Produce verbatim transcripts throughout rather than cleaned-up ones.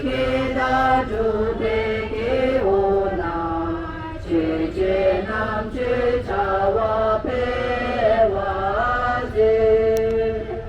དགེ་དང་སྒྲུབ་པའི་དགེ་འོ་ན། ཆོས་ཀྱི་རྣམ་དཔྱོད་བྱ་བ་འཕེལ་བར་བྱེད།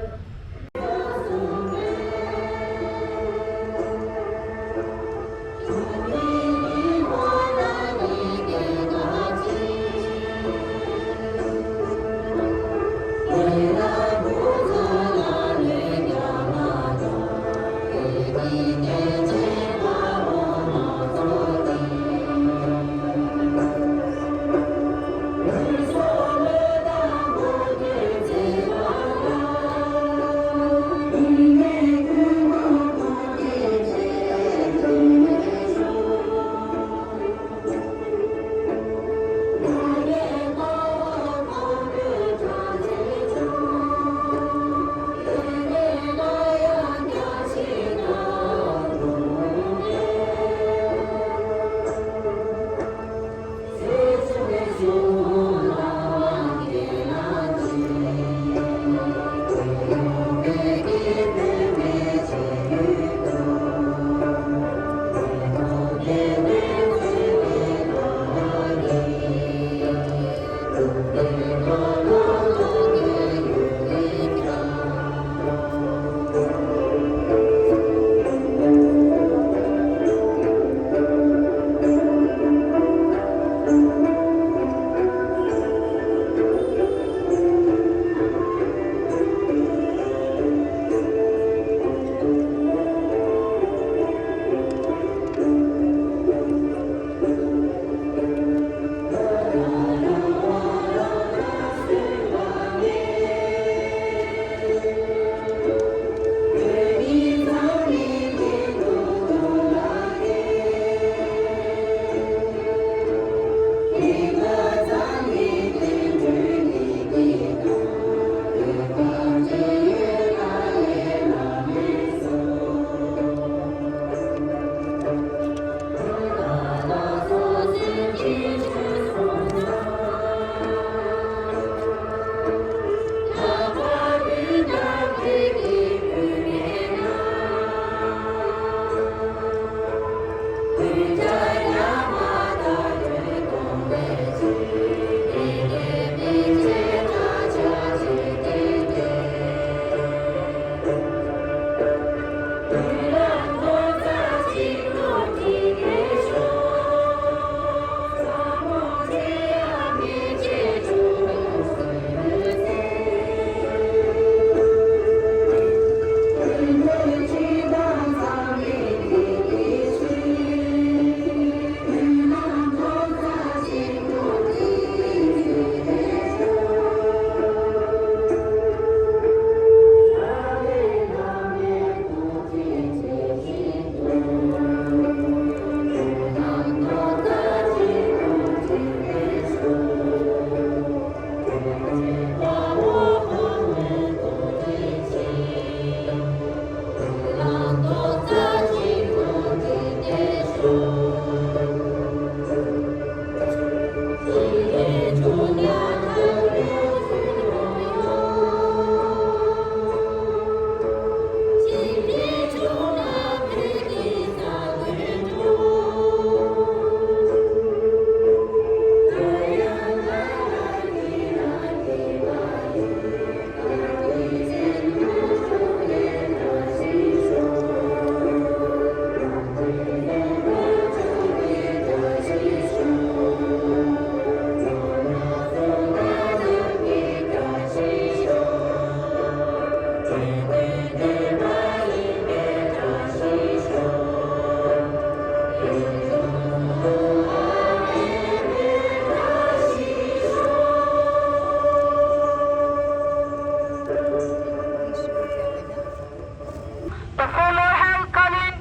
The former High Kalin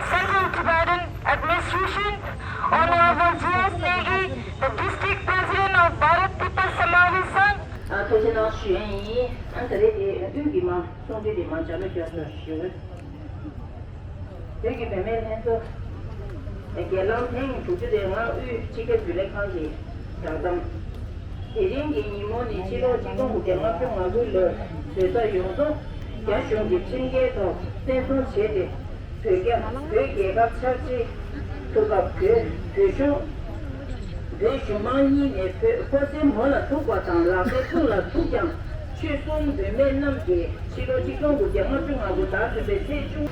Central Tibetan Administration, Honorable G S Negi, the District President of Bharat People Samavik Sangh. ཨ། ཐུགས་རྗེ་གནང་ཞུ་ཡས་ཡིན། ཨ། ད་རེས་དེ་དབུས་ཀྱི་མ་གསུང་འཕྲིན་དེ་མ་ལྗགས་ལུ་བསྐྱར་དུ་ཞུ། བོད་ཀྱི་བུད་མེད་ལྷན་ཚོགས་སྒེར་ལངས་ཐེངས་དྲུག་ཅུ་དེ་ང་དབུས་སྤྱི་ཁྱབ་རྒྱུན་ལས་ཁང་གི་བསྒྲགས་གཏམ། དེ་རིང་གི་ཉིན་མོ་ནི་ཕྱི་ལོ་ཆིག་སྟོང་དགུ་བརྒྱ་ལྔ་བཅུ་ང་དགུ་ལོའི་བོད་ས་ཡོངས་རྫོགས་རྒྱ་གཞུང་གི་ཁྲིམས་འགལ་ཐོག་བཙན་བཟུང་བྱས་ཏེ། བོད་རྒྱ་བོད་རྒྱལ་ཁབ་ཆགས་ཆེད་ཐུགས་ཁབ་བོད་བོད་གཞུང་། བོད་གཞུང་མང་གཉིས་ནས་བོད་ཕོ་སེར་མོ་ལ་ཐུག་པ་དང་། ལག་པའི་ཁུང་ལ་ཐུག་ཀྱང་། ཆོལ་གསུམ་བོད་མི་རྣམས་ཀྱིས་ཕྱི་ལོ་ཆིག་སྟོང་དགུ་བརྒྱ་ལྔ་བཅུ་ང་དགུ་ཟླ་གསུམ་པའི་ཚེས་བཅུ།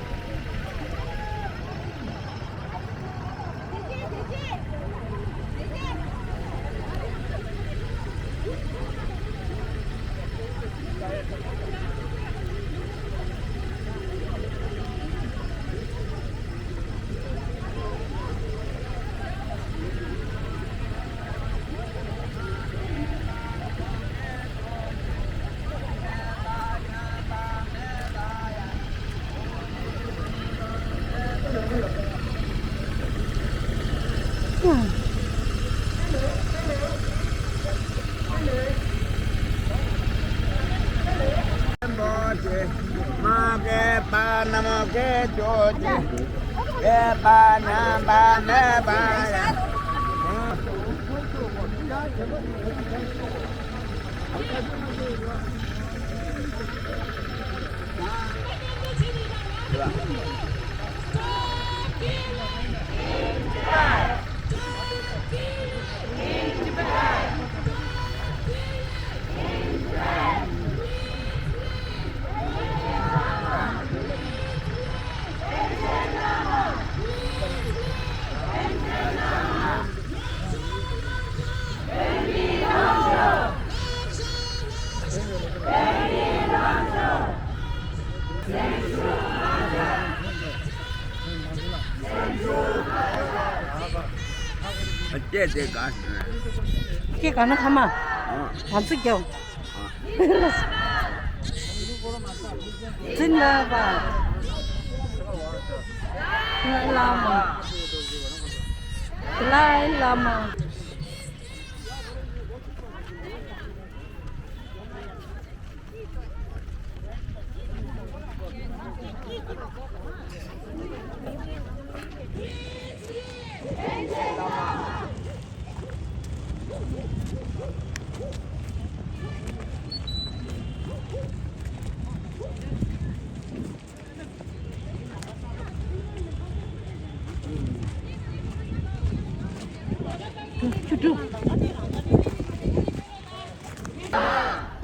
སྐད་དེ་ག་སྐད་ག་ན་ཁ་མ་བབས་ཚིག་རྒྱབ། ཛིན་དཱ་བཱད། བླ་མ། ལའི་བླ་མ། ཆུ་ཕྲུག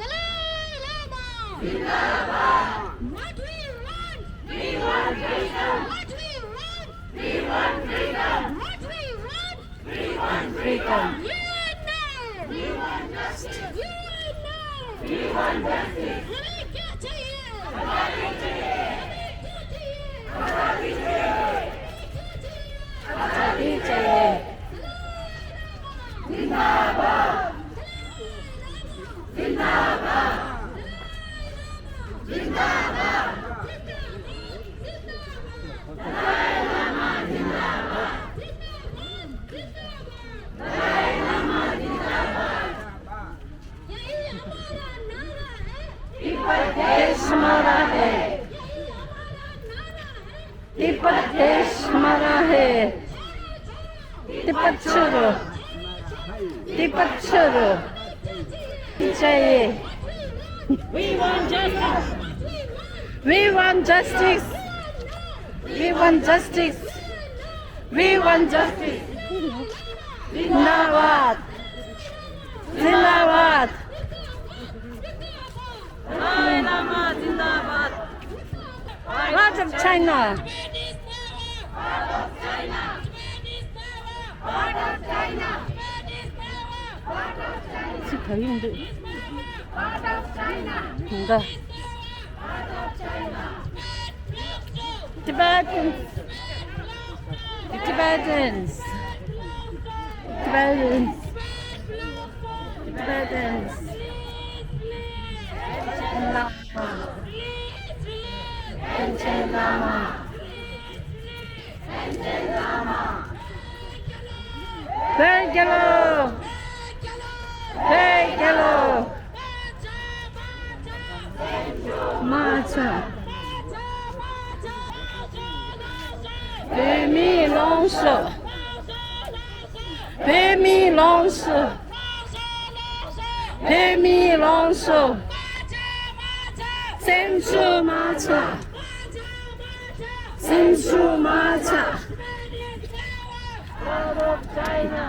Dalai Lama! Zindabad! What we want! We want freedom! What we want! We want freedom! What we want! We want freedom! Unite! We want justice! Unite! We want justice! हमें क्या चाहिए? आज़ादी चाहिए! हमें क्या चाहिए? आज़ादी चाहिए! हमें क्या चाहिए? आज़ादी चाहिए! Dalai Lama! Zindabad! Dalai Lama! Tibet देश हमारा है। तिब्बत देश हमारा है। तिब्बत छोड़ो। तिब्बत छोड़ो। चाहिए। We want justice. We want justice. We want justice. We want justice. Zindabad. Zindabad. Dalai Lama Zindabad. Part of China. Part of China. Part of China. Part of China. Tibetans. Tibetans. Tibetans. Tibetans. Panchen Lama. བོད་རྒྱལ་ལོ། བོད་རྒྱལ་ལོ། མ་ཆག་བོད་མིའི་ལངས་ཕྱོགས། བོད་མིའི་ལངས་ཕྱོགས། བོད་མིའི་ལངས་ཕྱོགས། སེམས་ཤུགས་མ་ཆག་སེམས་ཤུགས་མ་ཆག Part of China.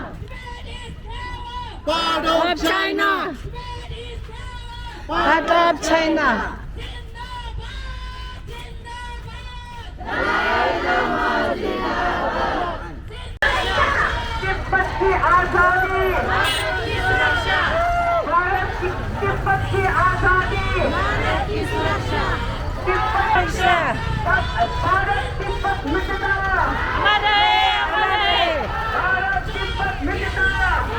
Part of China. Part of China. Tibet की आजादी। भारत की, तिब्बत की आजादी। भारत की सुरक्षा। तिब्बत, भारत तिब्बत मिटना। अमर रहे, अमर रहे। भारत तिब्बत मिटना।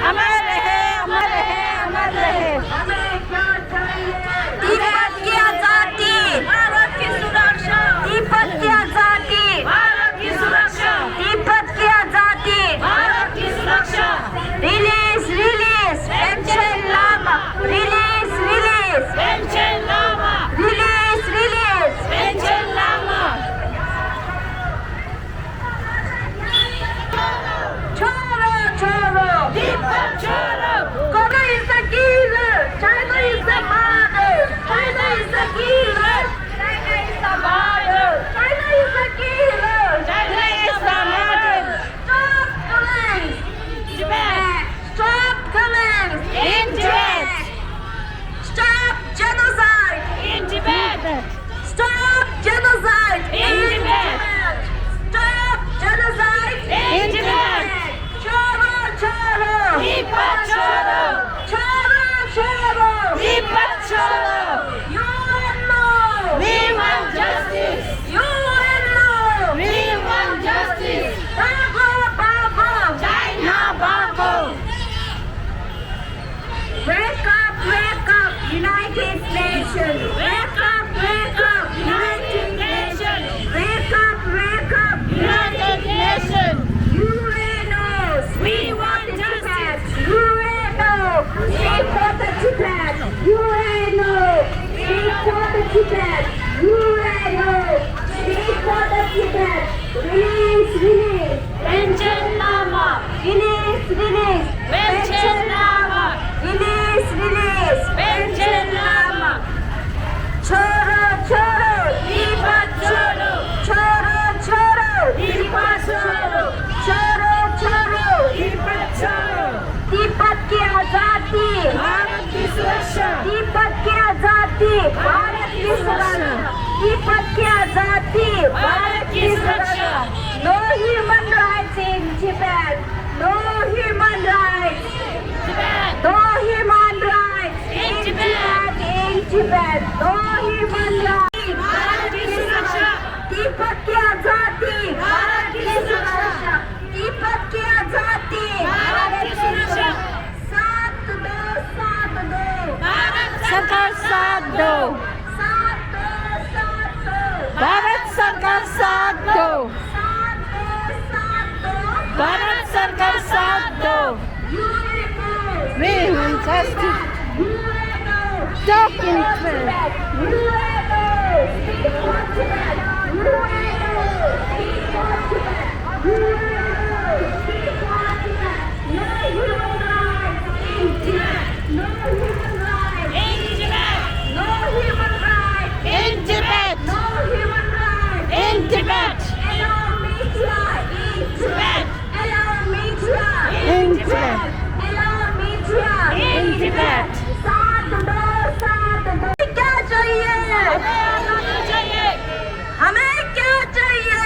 अमर रहे, अमर रहे, अमर रहे। हमें क्या चाहिए? तिब्बत की आजादी। भारत की सुरक्षा। तिब्बत की आजादी। भारत की सुरक्षा। तिब्बत की आजादी। भारत की सुरक्षा। Release, release, Panchen Lama. Release, release, Panchen Lama. Release, release, Panchen Lama. छोड़ो, छोड़ो। तिब्बत छोड़ो। China is the killer. China is the mother. China is the killer. China is the mother. China is the killer. China is the mother. Stop killing. Tibet. Stop killing. In Tibet. Stop genocide. In Tibet. Stop genocide. In Tibet. Stop genocide. In Tibet. छोड़ो, छोड़ो। तिब्बत छोड़ो। छोड़ो, छोड़ो। तिब्बत छोड़ो। U N O। We want justice. U N O। We want justice. भागो, भागो। China भागो। Wake up, wake up, United Nations. Wake up, wake up, United Nations. Wake up, wake up, United Nations. U N O, we want justice. U N O, speak for the Tibet. U N O, speak for the Tibet. U N O, speak for the Tibet. Release, release. Panchen Lama. Release, release. Panchen Lama. Release, release. Panchen Lama. छोड़ो, छोड़ो। तिब्बत छोड़ो। छोड़ो, छोड़ो। तिब्बत छोड़ो। छोड़ो, छोड़ो। तिब्बत छोड़ो। तिब्बत की आजादी। भारत की सुरक्षा। तिब्बत की आजादी। भारत की सुरक्षा। तिब्बत की आजादी। भारत की सुरक्षा। No human rights in Tibet. No human rights. Tibet. No human rights in Tibet. In Tibet. No human rights. Bharat की सुरक्षा। तिब्बत की आजादी। भारत की सुरक्षा। तिब्बत की आजादी। भारत की सुरक्षा। साथ दो, साथ दो। भारत सरकार साथ दो। साथ दो, साथ दो। भारत सरकार साथ दो। साथ दो, साथ दो। भारत सरकार साथ दो। We want justice. Talk in Tibet. In Tibet. In Tibet. Allow me to lie in Tibet. Allow me to lie in Tibet. Allow me to lie in Tibet. साथ दो, साथ दो। क्या चाहिए? हमें क्या चाहिए?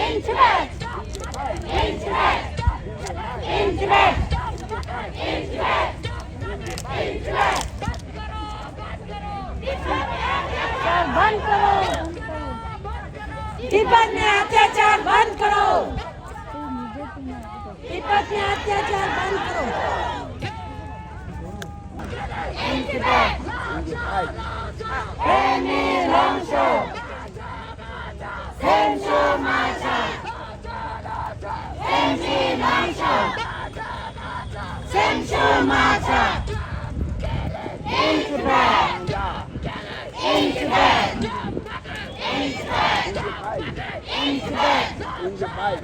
In Tibet! In Tibet! In Tibet! In Tibet! In Tibet! Tibet में अत्याचार बंद करो। तिब्बत में अत्याचार बंद करो। तिब्बत में अत्याचार बंद करो। In Tibet. Emi Longshou. Sencho Macha. Senchi Longshou. Sencho Macha. In Tibet. In Tibet. In Tibet. In Tibet.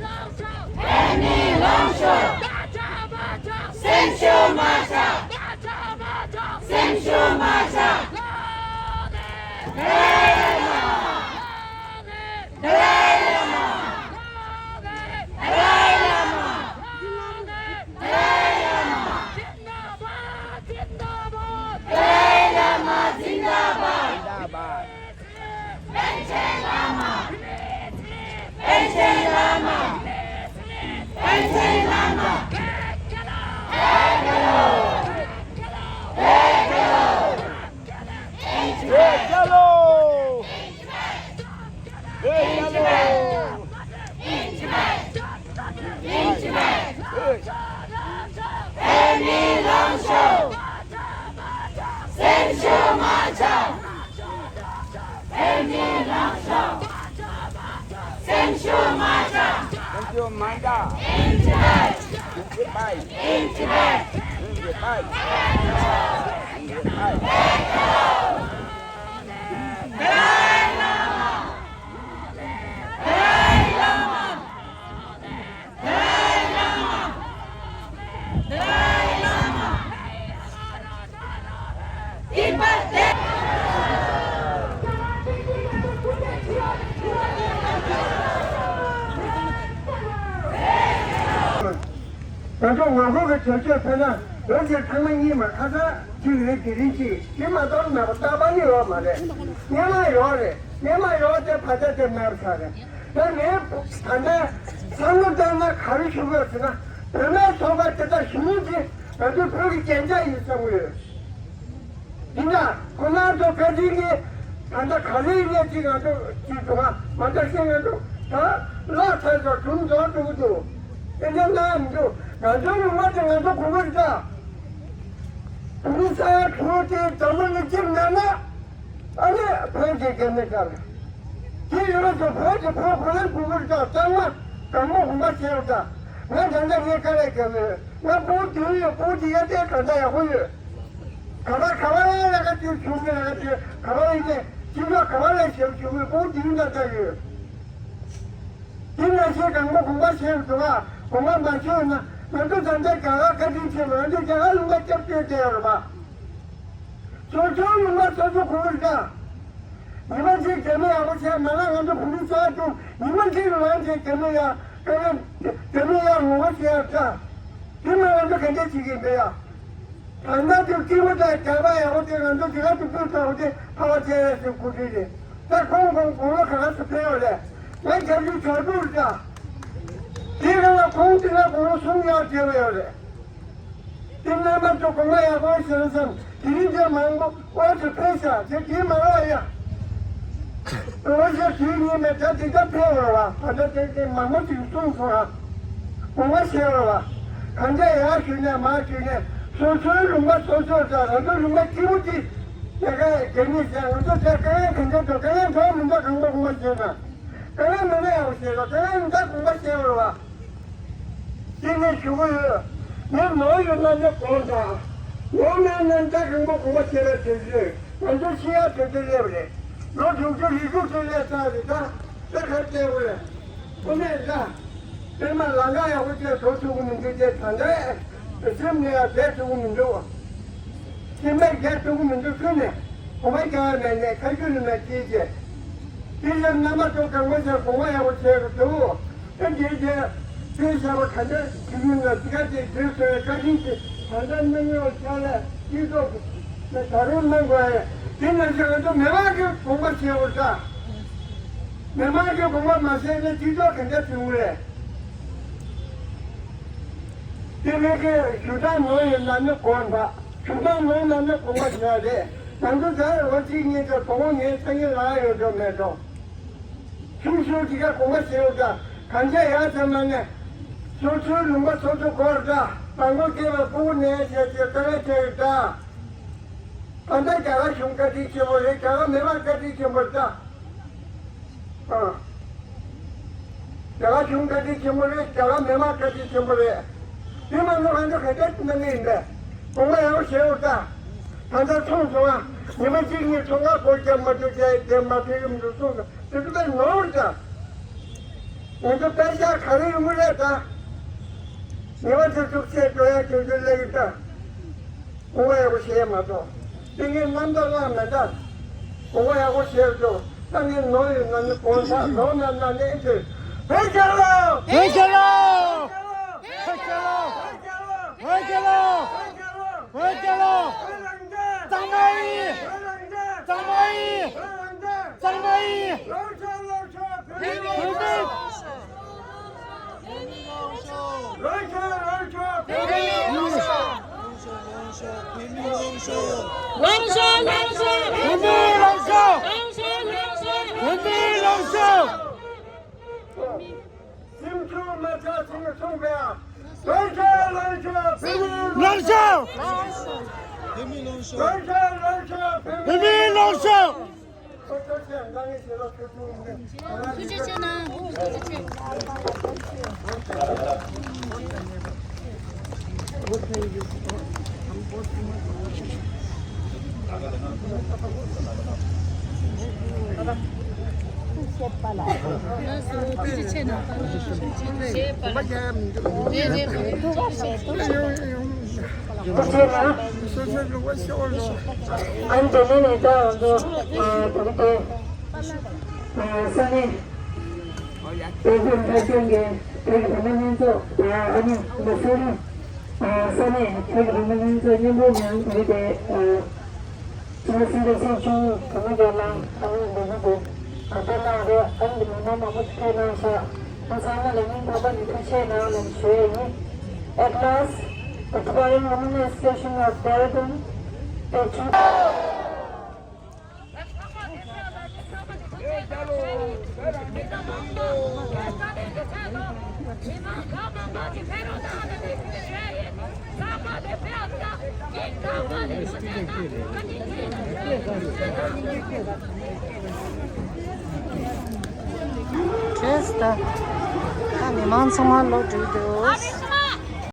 Emi Longshou. Sencho Macha. Sencho Macha. Dalai Lama. Dalai Lama. Dalai Lama. Dalai Lama. Dalai Lama zindabad. Panchen Lama. Panchen Lama. Panchen Lama. Hey, hello. Hey, hello. Emi Longshou. Sencho Macha. Emi Longshou. Sencho Macha. Sencho Macha. In Tibet. In Tibet. In Tibet. In Tibet. In Tibet. Dalai Lama. Dalai Lama. Dalai Lama. Dalai Lama. Tibetan. ང་ཚོ་ངོ་རྒོལ་གྱི་བྱ་སྤྱོད་ཕེབས་ན་འོན་ཀྱང་ཚང་མ་གཉིས་མ་ཁ་སང་གཅིག་རེད། དེ་རིང་གཅིག་དེ་མ་གཏོགས་མེད་པ། རྟག་པར་ནི་ཡོད་མ་རེད། སྔོན་མ་ཡོད་རེད། སྔོན་མ་ཡོད་དེ་བར་ཆད་དེ་མེད་པ་ཆགས་རེད། ད་ངས་ད་ལྟ་བསམ་བློ་བཏང་ན་ག་རེ་ཞུ་དགོས་ཟེར་ན། བོད་མིའི་ཚོགས་པ་དེ་དག་ཞི་མོལ་དེ་ང་ཚོའི་བོད་ཀྱི་རྒྱན་ཆ་ཡིན་བསམ་གྱི་ཡོད། ཡིན་ན་ཁོ་རང་ཚོ་བཀའ་དྲིན་གྱིས་ད་ལྟ་ག་རེ་ཡིན་ནས་ཅིག་ང་ཚོ་ཅིག་འགྲོ་བ་མ་འདྲ་ཤེས། ང་ཚོ་ད་བརླག་ཚར་སོང་། གྲུམ་འགྲོ་འགྲོ་གི་འདུག་དེ་འདྲ་གནང་ཡ་མི་འདུག་ང་ཚོའི་ལུང་པ་དེ་ང་ཚོ་དགོས་ཀྱི་རེད་ད། བོད་མི་ས་ཡ་དྲུག་དེ་འཛམ་བུ་གླིང་སྤྱིར་གནང་ན། ཨ་ནི་བོད་ཀྱི་རྒྱལ་མི་ཆགས་རེད། དེ་ཡོད་ཙང་བོད་ཀྱི་བོད་ཁོ་རང་དགོས་ཀྱི་རེད་ད། གཙང་མ་གང་མོ་གང་མ་བྱས་ཡོད་ད། ང་ད་ལྟ་ངའི་དཀའ་ལས་རྒྱག་གི་ཡོད། ང་བོད་དེ་ཡོད། བོད་དེ་ཡ་དེ་ག་འདྲ་ཡག་པོ་ཡོད། ག་པར་ག་པར་ལ་ག་དུས་བྱུང་གི་ལ་ག་དུས་ག་པར་ཡིན་ནས་སྤྱི་ཚོགས་ག་པར་ལ་ཞབས་ཞུ་གི་བོད་དེ་ཡོད་ད་ལྟ་ཡོད། དེ་ནང་བཞིན་གང་མོ་གང་མ་བྱས་ཡོད་ད། གང་མ་མ་བྱས་ཡོད་ན་ང་ཚོ་ད་ལྟ་རྒྱ་གར་བཀའ་དྲིན་ཆེ་བ། ང་ཚོ་རྒྱ་གར་ལུང་པ་སྐྱབས་བཅོལ་བསྡད་ཡོད་རེད་པ། སོ་སོའི་ལུང་པ་སོ་སོ་དགོས་ཀྱི་རེད་ད། ཉི་མ་གཅིག་རྒྱ་མི་ཡག་པོ་བྱས་མ་ལ་ང་ཚོ་བོད་མི་གསར་དུ་ཉི་མ་གཅིག་ལ་ཅིག་རྒྱ་མི་ཡ་ཀ་ལ་རྒྱ་མི་ཡ་ངོ་རྒོལ་བྱས་ཡ་ད། དེ་མ་ང་ཚོ་ག་འདྲ་བྱེད་ཀྱི་ཡིན་པས་ཡ། ད་ལྟ་དུ་སྐྱིད་པོ་དང་རྒྱ་གར་ཡག་པོ་དེ་ང་ཚོ་དེ་ག་དུ་སྤུས་དག་པོ་དེ་ཕ་བ་བྱས་ཡ་ཟེར་གོ་དུས་རེད། ད་ཁོང་ཁོང་དགུང་ལོ་ག་ག་ཚོད་ཕེབས་ཡོད་རེད། ང་རྒྱབ་ཀྱི་བྱ་དུར་ད། དེ་རིང་ལ་ཁོང་དེ་ལ་དགུང་ལོ་སུམ་ཡར་བརྒལ་བ་ཡོད་རེད། དེ་རྣམ་པ་ཚོ་གོང་མ་ཡག་པོ་ཞིག་བསམ། དེ་རིང་དེ་མང་པོ་དབར་དུ་ཕེབས་ཤག་དེ་དེ་མ་རག་ཡ། ལོ་ཤས་དུས་ཡིན་མེད་ད་དེ་ལྟར་ཕེབས་འོང་བ། ད་ལྟ་དེ་དེ་མང་པོ་ཅིག་གསུངས་སོང་ཨ། གོང་མ་ཞེས་པ་བ། གང་ཅག་ཡར་ཞུས་ནས་མར་ཞུས་ནས་སོ་སོའི་ལུང་པ་སོ་སོར་ད་རང་ཚོའི་ལུང་པ་སྐྱིད་པོ་ཅིག་དེ་ག་རྒྱ་མིས་བྱས་ང་ཚོ་དེ་དཀའ་ངལ་གང་འདྲ་འདུག་དཀའ་ངལ་འདྲ་མི་འདྲ་གང་པོ་གོང་མ་ཞུས་ན། དཀའ་ངལ་མི་འདྲ་ཡག་པོ་ཞེས་ལ་དཀའ་ངལ་མི་འདྲ་གོང་མ་ཞེས་པ་བ། དེ་ནས་ཞུ་གི་ཡོད། ངས་ནོར་ཡོད་ན་ནས་དགོངས་དང་། ནོར་མེད་ན་འདྲ་གང་པོ་དགོངས་པ་བཞེས་པའི་དུས་ཚོད་ང་ཚོ་ཤི་ཡག་དུས་ཚོད་སླེབས་རེད། ལོ་དྲུག་ཅུ་རེ་དྲུག་ཅུ་སླེབས་ཚར་རེད་ད། ད་ག་རེ་བྱེད་དགོས་རེད། དངོས་གནས་ད། དཔེ་མ་ལམ་ཁ་ཡག་པོ་བཅས་འགྲོ་ཐུབ་ཀྱི་མི་འདུག་དེ་ད་ལྟ་སེམས་ནས་ཡང་བསྡད་ཐུབ་ཀྱི་མི་འདུག་སེམས་པས་བསྡད་ཐུབ་ཀྱི་མི་འདུག་ཁྱོན་ནས་གོམ་པ་རྒྱག་ཡ་མེད་ནས་ཁ་རྒྱུན་ནས་མེད་ཅེས་བྱས། དེ་ལ་རྣམ་པ་ཚོ་གང་པོ་ཞིག་གོམ་པ་ཡག་པོ་བྱས་དགོས་འདུག་ཨེ་འདི་རྗེས་དེ་བྱ་བ་ག་འདྲ་བྱེད་ཀྱི་ཡིན་ན་དེ་ག་དེ་དུས་ཚོད་བཀའ་དྲིན་གྱིས་ད་ལྟ་གནང་ཡོད་ས་ལ་སྤྱི་ཚོགས་ཀྱི་ད་རུང་གནང་དགོས་ཡ། དེ་ནང་བཞིན་ང་ཚོ་མི་མང་གི་གོམ་པ་བྱས་པར་ཐག་མི་མང་གི་དགོངས་པ་མ་ཟིན་ན་སྤྱི་ཚོགས་ག་འདྲ་བྱུང་རེད། དེ་མིན་གྱི་ཞུ་དག་ནོར་ཡོད་ན་ནི་གོ་འདྲ། ཞུ་དག་ནོར་ན་ནི་དགོངས་པ་ཟིན་ཡ་རེད། ང་ཚོ་ད་ལོ་གཅིག་གཉིས་ཀྱི་དགོངས་པ་ངའི་ཚ་ངའི་ལ་ཡོད་འགྲོ་མེད་འགྲོ། ཤུགས་ཤུགས་ཅིག་ག་དགོངས་པ་བཞེས་འོ་ད་གང་བྱས་ཡག་ཚང་མ་ནས། སོ་སོའི་ལུང་པ་སོ་སོ་སྐོར་ད་དང་པོ་སྐྱེས་པ་སྤུ་གུ་ནས་བྱས་ཏེ་ཏ་ར་ཁྱེར་ད། ད་ལྟ་རྒྱ་གར་གཞུང་བཀའ་དྲིན་ཆེན་པོ་རེད། རྒྱ་གར་མི་མང་བཀའ་དྲིན་ཆེན་པོ་རེད་ད། ཨ། རྒྱ་གར་གཞུང་བཀའ་དྲིན་ཆེན་པོ་རེད། རྒྱ་གར་མི་མང་བཀའ་དྲིན་ཆེན་པོ་རེད། དེ་མ་གཏོགས་ང་ཚོ་ག་འདྲ་གནང་གི་ཡིན་པས། དགོངས་པ་ཡག་པོ་བཞེས་འོ་ད། ད་ལྟ་ཐོངས་སོང་ཨ། ཉི་མ་གཅིག་གཉིས་ཐོག་ཁར་སྒོ་རྒྱབ་མ་ཐུབ་ཀྱང་དེ་མ་ཕེབས་ཀྱི་མི་འདུག་གསུངས་སོང་། དེ་ཚོ་དཔེ་ནོར་ད། ང་ཚོ་དཔེ་ཤག་ག་རེ་ཡོང་གི་རེད་ད། ཉི་མ་དེ་ཚོ་ཚེ་འགྲོ་ཡག་དེ་ཚོ་སླེབས་ཀྱི་ད། དགོངས་པ་ཡག་པོ་བཞེས་མ་གཏོགས། དེ་ངས་རྣམ་དག་བླངས་མེད་ད། དགོངས་པ་ཡག་པོ་བཞེས་འགྲོ། ད་ངས་ནོར་ཡོད་ན་ནི་དགོངས་དག་ནོར་ན་ན་ནི་ཨེ་ཐོས། བོད་རྒྱལ་ལོ། བོད་རྒྱལ་ལོ། བོད་རྒྱལ་ལོ། བོད་རྒྱལ་ལོ། བོད་རྒྱལ་ལོ། གཙང་མ་ཡིན། གཙང་མ་ཡིན། གཙང་མ་ཡིན། བོད་རྒྱལ། ལངས་ཤོག་ལངས་ཤོག་བོད་མི་ལངས་ཤོག་ལངས་ཤོག་ལངས་ཤོག་བོད་མི་ལངས་ཤོག་བོད་མི་ལངས་ཤོག་སེམས་ཆུང་མ་ཆགས་སེམས་ཆུང་བས། ལངས་ཤོག་ལངས་ཤོག་བོད་མི་ལངས་ཤོག་བོད་མི་ལངས་ཤོག་ལངས་ཤོག་ལངས་ཤོག་བོད་མི་ལངས་ཤོག་ཐུགས་རྗེ་ཆེ་གནང་། ཐུགས་རྗེ་ཆེ། ཐུགས་རྗེ་ཆེ་གནང་། རེད་རེད། ཐུགས་རྗེ་གནང་། ཨ་ནི་དེ་ནས་ནི་ད་ང་ཚོ་ཨ་ད་ལྟ་ཨ་ས་གནས་བོད་ཁུལ་མཐའ་དོན་གྱི་བོད་ཀྱི་བུད་མེད་ལྷན་ཚོགས་ཨ་ནི་ང་ཚོ་ཨ་ས་གནས་བོད་ཀྱི་བུད་མེད་ལྷན་ཚོགས་མཉམ་པོ་མིང་བོད་དེ་ཨ། ཅིའུ་སི་ལེ་ཚན་ཆུང་ངུ་བུད་མེད་ཀྱི་ནང་ཨ་ནི་འདི་ནི་འདི་ག་ཚོད་གནང་རེད། ཨ་ནི་འདི་མི་མང་མང་པོ་ཞིག་ཕེབས་གནང་ཤག་ང་ཚང་མ་ལ་སྙིང་ཐག་པ་ནས་ཐུགས་རྗེ་ཆེ་གནང་ལབ་ཞུ་ཡས་ཡིན། At last, the Tibetan Women Association of Dehradun, the ཁྱེད་ད་ད་མི་མང་ཚང་མ་ལོ་བསྒྲིགས་འདུག